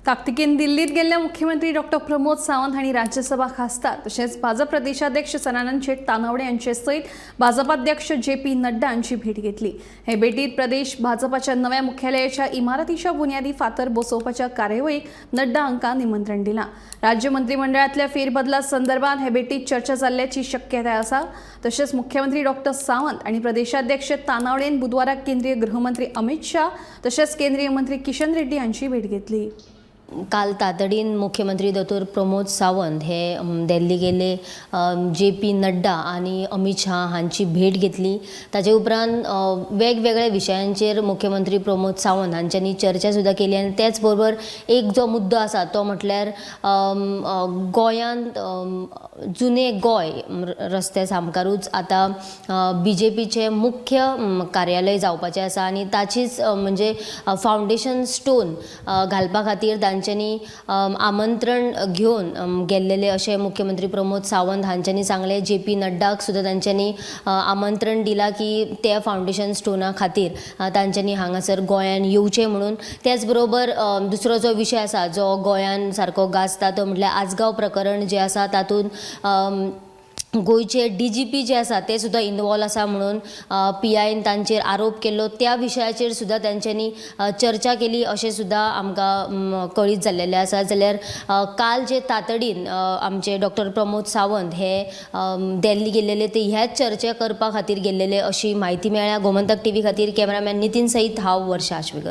ताकतिकेन दिल्लीत गेल्ल्या मुख्यमंत्री डॉक्टर प्रमोद सावंत हांणी राज्यसभा खासदार तशेंच भाजप प्रदेशाध्यक्ष सदानंद शेट तानावडे यांचे सयत भाजपाध्यक्ष जे पी नड्डा हांची भेट घेतली. हे भेटीत प्रदेश भाजपाच्या नव्या मुख्यालयाच्या इमारतीच्या बुन्यादी फातर बसोवपाच्या कार्यावळीक नड्डा हांकां निमंत्रण दिलां. राज्य मंत्रिमंडळांतल्या फेरबदला संदर्भात हे भेटीत चर्चा जाल्ल्याची शक्यताय आसा. तशेंच मुख्यमंत्री डॉक्टर सावंत आनी प्रदेशाध्यक्ष तानावडेन बुधवारा केंद्रीय गृहमंत्री अमित शाह तशेंच केंद्रीय मंत्री किशन रेड्डी हांची भेट घेतली. काल तातडीन मुख्यमंत्री दोतोर प्रमोद सावंत हे दिल्ली गेले, जे पी नड्डा आनी अमित शाह हांची भेट घेतली. ताजे उपरांत वेगवेगळ्या विशयांचेर मुख्यमंत्री प्रमोद सावंत हांच्यांनी चर्चा सुद्दां केली आनी तेच बरोबर एक जो मुद्दो आसा तो म्हटल्यार गोंयांत जुने गोंय रस्त्या सामकारूच आतां बीजेपीचें मुख्य कार्यालय जावपाचें आसा आनी ताचीच म्हणजे फावंडेशन स्टोन घालपा खातीर तांच्यांनी आमंत्रण घेवन गेल्लेले अशें मुख्यमंत्री प्रमोद सावंत हांच्यांनी सांगलें. जे पी नड्डाक सुद्दां तांच्यांनी आमंत्रण दिलां की त्या फावंडेशन स्टोना खातीर तांच्यांनी हांगासर गोंयान येवचें म्हणून. त्याच बरोबर दुसरो जो विशय आसा जो गोंयान सारको गाजता तो म्हटल्यार आजगांव प्रकरण जें आसा, तातूंत गोंयचे डीजीपी जे आसा ते सुद्दां इनवॉल्व आसा म्हणून पीआयन तांचेर आरोप केल्लो, त्या विशयाचेर सुद्दां तांच्यांनी चर्चा केली अशें सुद्दां आमकां कळीत जाल्लेलें आसा. जाल्यार काल जे तातडीन आमचे डॉक्टर प्रमोद सावंत हे दिल्ली गेल्लेले ते ह्याच चर्चा करपा खातीर गेल्लेले अशी म्हायती मेळ्ळ्या. गोमंतक टीव्ही खातीर कॅमेरामॅन नितीन सयत हांव वर्षा आश्वेकर.